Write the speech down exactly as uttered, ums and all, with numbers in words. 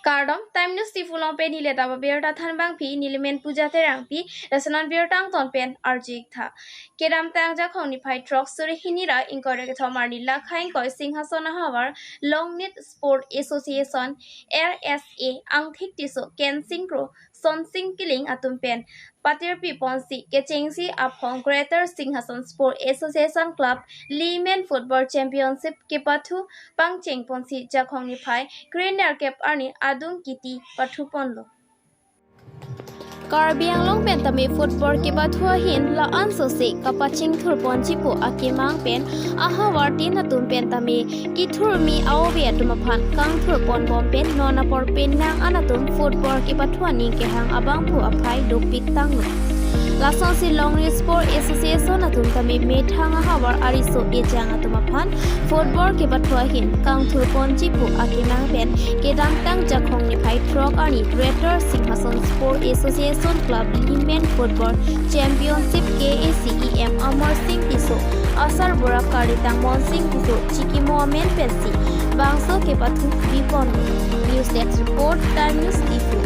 Kardom, Time News Diphu along pen neli ta abirta thanbangpi, neli men Puja Terangpi, lason abirta angton pen arju-ik tha. Kedamtang Jakhong niphai throk suri hini ra ingkoi ra kethom arni Lakha ingkoi Singhason ahavar Longnit Sport Association, L S A, Angthik Tisso, Kensing Kro, Sonsing Killing atum pen patirpi ponsi kechengsi aphong Greater Singhason Sport Association Club Limen Football Championship kepathu pangcheng ponsi Jakhong niphai krenerkep arni adung kiti pathu ponlo. Karbi Anglong pen tame football kepathu ahin la-an sose kapachingthur ponji pu akemang pen ahavar tin atum pen tame kethurmi a-ove atum aphan kangthur ponbom pen non apor penang an atum football kepathu aning kehang abangphu aphai dopik tanglo. Lasonsi Longnit Sport Association atum tame methang ahavar ariso ejang atum aphan football kepathu ahin kangthur ponji pu akemang pen kedamtang Jakhong niphai throk arni Greater Singhason Sport Association Club Limen Football Championship K A C E M Amar Singh Tisso, asarbura Karitang Monsing Tisso chikimo amen pensi bangso kepathu bipon. News Desk Report, Time News Diphu.